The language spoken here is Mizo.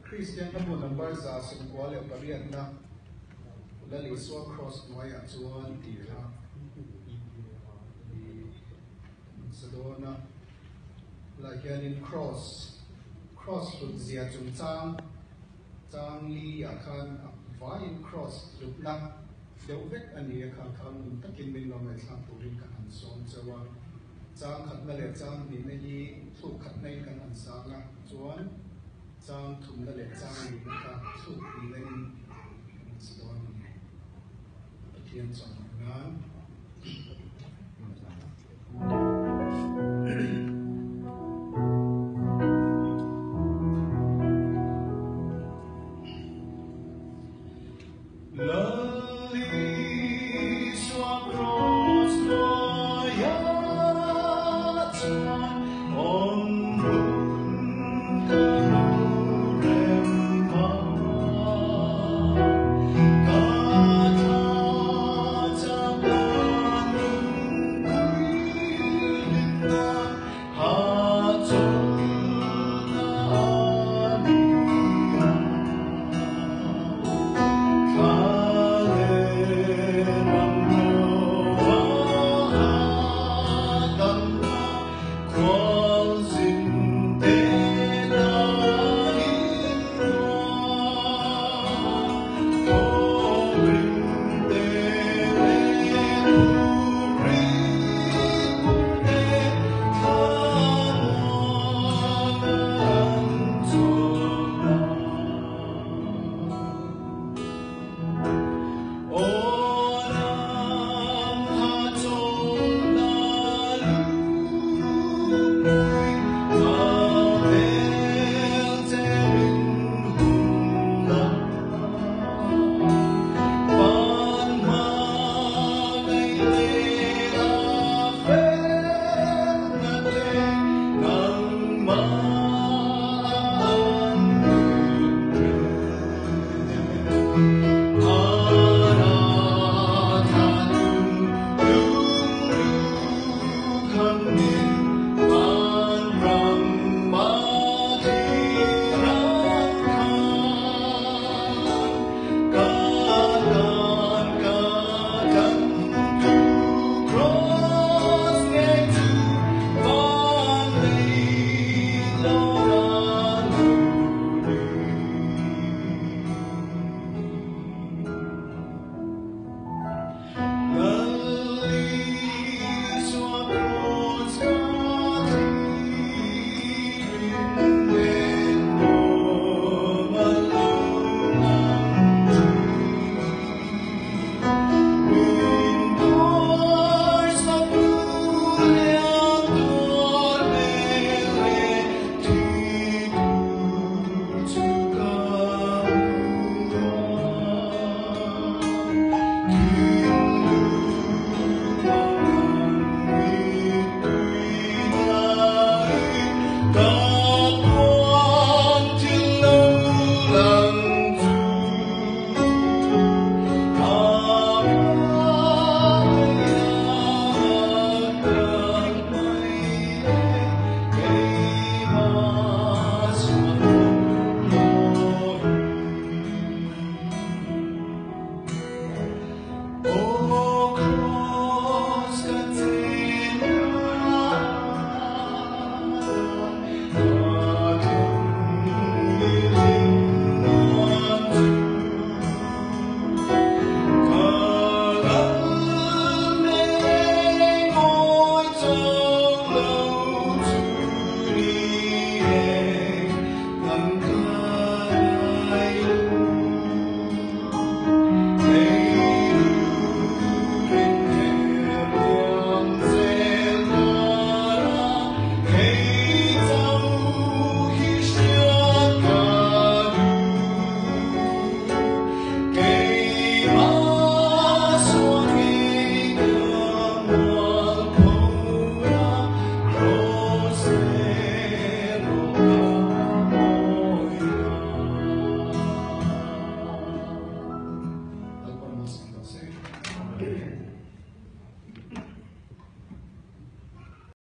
Kristian hla bu number 98 na Lal Isua Kraws hnuaiah chuan tih kha i sa dawn a. Lah hianin Kraws, Kraws hlut zia chungchang chang li ah khan a vaiin Kraws hlutna deuh vek a ni a, kha kha ngun takin min lo ngaihthlak turin ka han sawm chauh a. Chang khatna leh chang hnihna hi thluk khatna in kan han sang a, chuan chang thumna leh chang lihna kha thluk hnihna in kan han sa dawn a ni. Pathian chawhmeh nan.